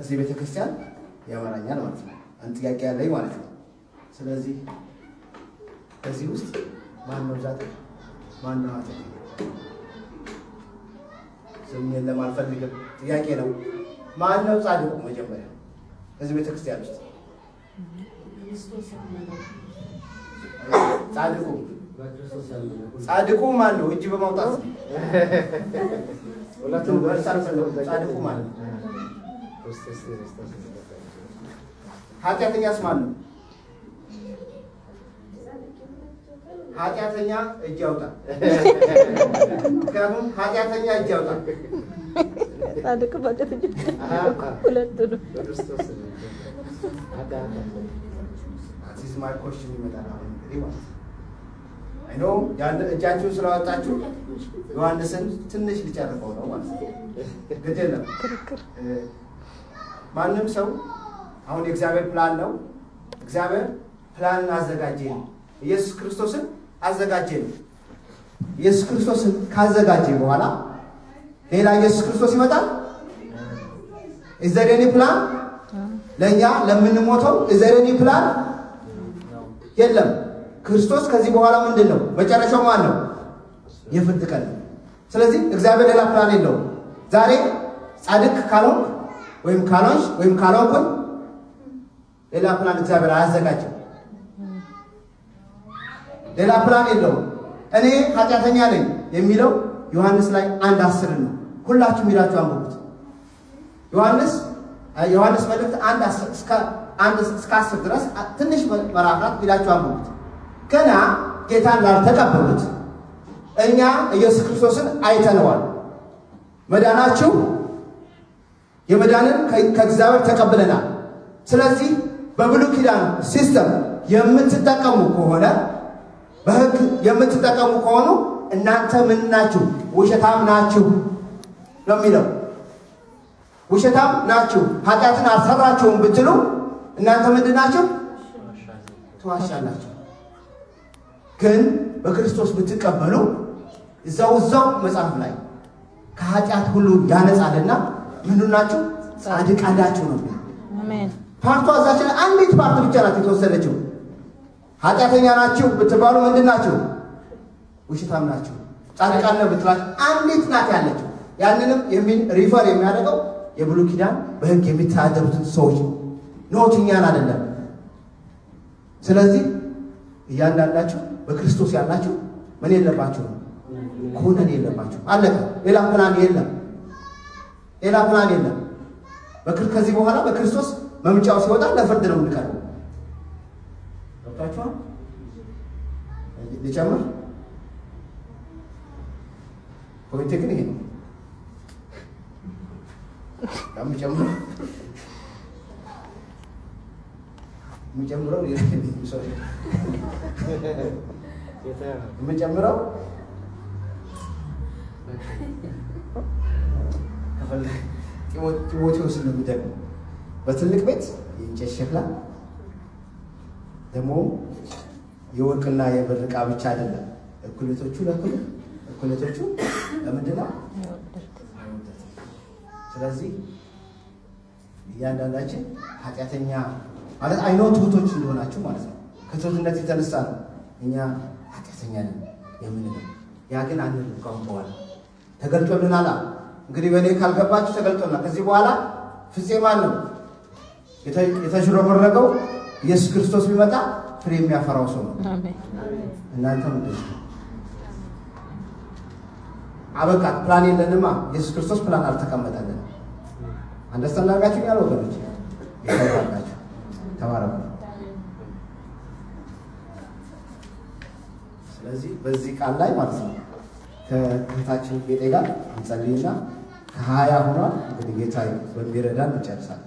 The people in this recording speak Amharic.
እዚህ ቤተክርስቲያን ያመራኛል ማለት ነው። አንድ ጥያቄ ያለኝ ማለት ነው። ስለዚህ ከዚህ ውስጥ ማን ነው ጻድቅ? ማን ነው ኃጢአተኛ? ስም የለም፣ አልፈልግም። ጥያቄ ነው። ማን ነው ጻድቁ? መጀመሪያ እዚህ ቤተክርስቲያን ውስጥ ጻድቁ ጻድቁ ማን ነው? እጅ በማውጣት ሁለቱም። ጻድቁ ማን ነው? ኃጢአተኛስ ማን ነው? ኃጢአተኛ እጅ ያውጣ። ምክንያቱም ኃጢአተኛ እጅ ያውጣ። ጻድቅ ማለት ሁለቱ ነው። This my question ይመጣል አሁን እንግዲህ ማለት ነው። I know እጃችሁን ስላወጣችሁ ዮሐንስን ትንሽ ሊጨርፈው ነው ማለት ነው። ግድ የለም። ማንም ሰው አሁን የእግዚአብሔር ፕላን ነው። እግዚአብሔር ፕላንን አዘጋጀ ነው። ኢየሱስ ክርስቶስን አዘጋጀ ነው። ኢየሱስ ክርስቶስን ካዘጋጀ በኋላ ሌላ ኢየሱስ ክርስቶስ ይመጣል። Is there any plan ለእኛ ለምንሞተው? Is there any plan? የለም። ክርስቶስ ከዚህ በኋላ ምንድን ነው መጨረሻው? ማን ነው? የፍርድ ቀን ነው። ስለዚህ እግዚአብሔር ሌላ ፕላን የለውም። ዛሬ ጻድቅ ካልሆንክ ወይም ካልሆንሽ ወይም ካልሆንኩኝ ሌላ ፕላን እግዚአብሔር አያዘጋጅም። ሌላ ፕላን የለውም። እኔ ኃጢአተኛ ነኝ የሚለው ዮሐንስ ላይ 1:10 ነው። ሁላችሁም ሄዳችሁ አንብቡት። ዮሐንስ መልእክት 1 እስከ 1 እስከ 10 ድረስ ትንሽ ምዕራፍ ናት። ሄዳችሁ አንብቡት። ገና ጌታን ላልተቀበሉት እኛ ኢየሱስ ክርስቶስን አይተነዋል። መዳናችሁ የመዳንን ከእግዚአብሔር ተቀብለናል። ስለዚህ በብሉይ ኪዳን system የምትጠቀሙ ከሆነ፣ በሕግ የምትጠቀሙ ከሆኑ እናንተ ምን ናችሁ? ውሸታም ናችሁ ነው የሚለው። ውሸታም ናችሁ፣ ኃጢአትን አልሰራችሁም ብትሉ እናንተ ምንድን ናችሁ? ትዋሻላችሁ። ግን በክርስቶስ ብትቀበሉ እዛው እዛው መጽሐፍ ላይ ከኃጢአት ሁሉ ያነጻልና ምንዱ ናችሁ? ጻድቃን ናችሁ ነው። አሜን። Part ኧ እዛች ላይ አንዲት part ብቻ ናት የተወሰደችው። ኃጢአተኛ ናችሁ ብትባሉ ምንድን ናችሁ? ውሸታም ናችሁ። ጻድቃን ነው ብትላችሁ አንዲት ናት ያለችው። ያንንም የሚል refer የሚያደርገው የብሉይ ኪዳን በሕግ የሚተዳደሩትን ሰዎች not እኛን አይደለም። ስለዚህ እያንዳንዳችሁ በክርስቶስ ያላችሁ ምን የለባችሁ? ኩነኔ የለባችሁ። አለቀ። ሌላ ፕላን የለም። ሌላ ፕላን የለም። ከዚህ በኋላ በክርስቶስ መምጫው ሲወጣ ለፍርድ ነው የምንቀርበው። ገብታችኋል? ልጨምር? Point ኤ ግን ይሄ ነው። የምጨምረው ጢሞቴዎስን ነው የሚደግመው። በትልቅ ቤት የእንጨት ሸክላ ደግሞ የወርቅና የብር ዕቃ ብቻ አይደለም። እኩሌቶቹ ለክብር እኩሌቶቹ ለምንድን ነው? ስለዚህ እያንዳንዳችን ኃጢአተኛ ማለት I know ትሁቶች እንደሆናችሁ ማለት ነው። ከትሁትነት የተነሳ ነው እኛ ኃጢአተኛ ነን የምንለው። ያ ግን አንልም። ካሁን በኋላ ተገልጦልናል። እንግዲህ በእኔ ካልገባችሁ ተገልጦልናል። ከዚህ በኋላ ፍፄ ማን ነው? የተዥረበረገው ኢየሱስ ክርስቶስ ቢመጣ ፍሬ የሚያፈራው ሰው ነው። እናንተም እንደዚህ አበቃ። ፕላን የለንማ። ኢየሱስ ክርስቶስ ፕላን አልተቀመጠልን። Understand አድርጋችሁኛል ወገኖች? ይባርካችሁ። ተባረኩ። ስለዚህ በዚህ ቃል ላይ ማለት ነው ከእህታችን ጌጤ ጋር እንጸልይና ከ20 ሆኗል። እንግዲህ ጌታ በሚረዳን እንጨርሳለን።